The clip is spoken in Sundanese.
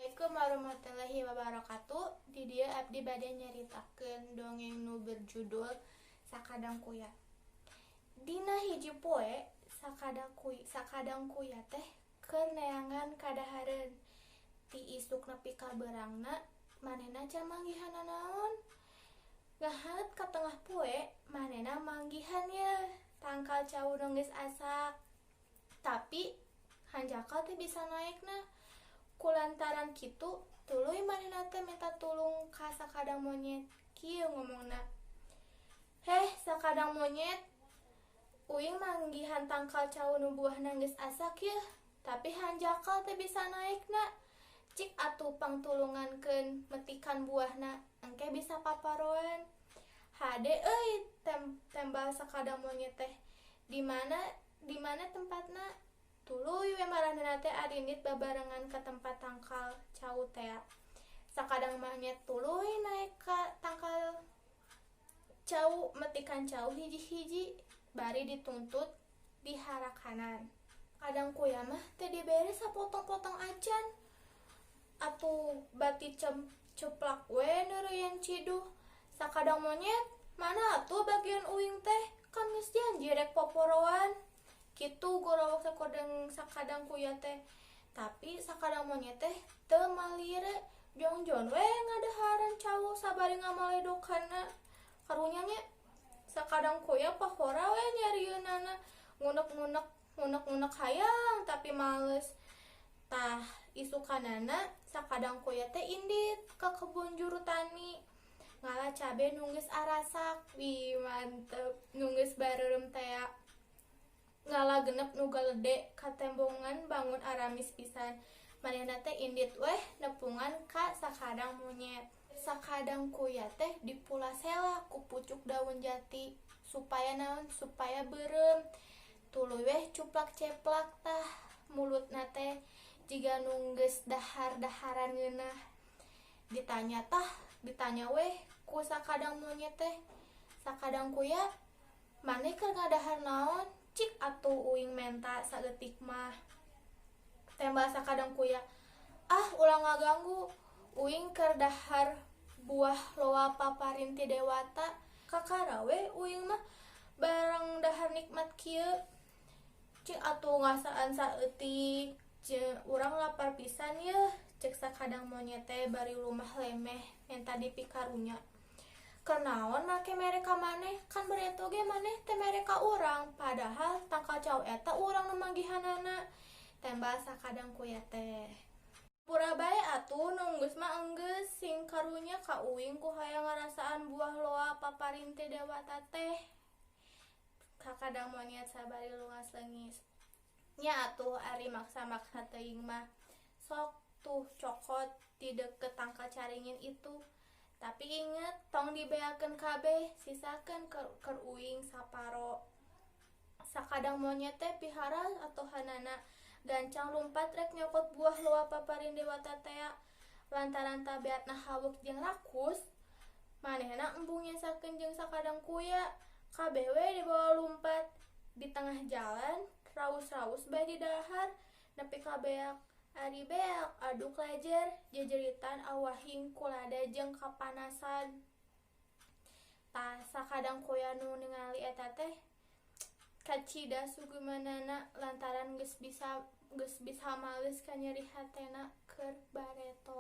Assalamualaikum warahmatullahi wabarakatuh. Di dieu abdi bade nyaritakeun dongeng nu berjudul Sakadang Kuya. Dina hiji poe sakadang kuya teh keur neangan kadahareun. Ti isuk nepi ka beurangna manehna can manggihan nanaon. Ngahaeut ka tengah poe manehna manggihan yeuh tangkal cau nu geus asak. Tapi hanjakal teu bisa naekna. Kulantaran kitu tuluy manehna teh minta tulung ka sakadang monyet. Kieu ngomongna, "Heh sakadang monyet, uing manggihan tangkal cau nu buahna geus asak yeuh, tapi hanjakal teu bisa naekna. Cik atuh pangtulungankeun metikan buahna, engke bisa paparoan." "Hade euy," tembal sakadang monyet teh, "Di mana tempatna?" Tuluy we maranehna teh arindit babarengan ka tempat tangkal cau tea. Sakadang monyet tuluy naek ka tangkal cau, metikan cau hiji-hiji bari dituntut diharakanan. Kadang kuya mah teu dibere sapotong-potong acan. Atuh bati cuplak we neureuyan ciduh. "Sakadang monyet, mana atuh bagian uing teh, kan geus janji rek poporoan?" Kitu gorowok sakadang kuya teh. Tapi sakadang monyet teh teu malire, jongjon we ngadaharan cau sabari ngamaledokanna. Karunya nya sakadang kuya pahora we nyarieunana, ngunek-ngunek ngunek-ngunek hayang tapi males. Tah isukanana sakadang kuya teh indit ka kebun jurutani ngala cabe nu geus arasak. Wih, mantep, nu geus bareureum tea. Ngala genep nu galede katembongan bangun aramis pisan. Manehna teh indit weh nepungan ka sakadang monyet. Sakadang kuya teh dipulas heula ku pucuk daun jati supaya naon, supaya beureum. Tuluy weh cuplak ceplak tah mulutna teh jiga nu geus dahar-daharan ngeunah. Ditanya tah, ditanya weh ku sakadang monyet teh, "Sakadang kuya, maneh keur ngadahar naon? Cik atuh uing menta saeutik mah." Tembal sakadang kuya, "Ah, ulah ngaganggu, uing keur dahar buah loa paparin ti dewata. Kakara we uing mah barang dahar nikmat kieu. Cik atuh ngasaan saeutik, urang lapar pisan yeuh," cek sakadang monyet teh bari lumah lemeh menta dipikarunya. "Kunaon make mere ka maneh, kan bareto ge maneh teh mere ka urang, padahal tangkal cau eta urang nu manggihanana," tembal sakadang kuya teh. "Pura bae atuh, nu enggeus mah enggeus, sing karunya ka uing ku hayang ngarasaan buah loa paparin ti dewata teh," kakadang monyet sabari lungas leungis. "Nya atuh ari maksa-maksa teuing mah, sok tuh cokot di deukeut tangkal caringin itu. Tapi inget, tong dibeakeun kabeh, sisakeun keur uing saparo." Sakadang monyet teh piharas atohanana, gancang lumpat rek nyokot buah loa paparin dewata tea. Lantaran tabiatna haweuk jeung rakus, manehna embung nyesakeun jeung sakadang kuya. Kabeh we dibawa lumpat. Di tengah jalan, raus-raus bae didahar nepi ka beak. Ari beak aduk lejer, jejeritan awahing ku lada jeung kapanasan. Tah sakadang kuya nu ningali eta teh kacida sugumanana lantaran geus bisa males kanyeri hatena keur bareto.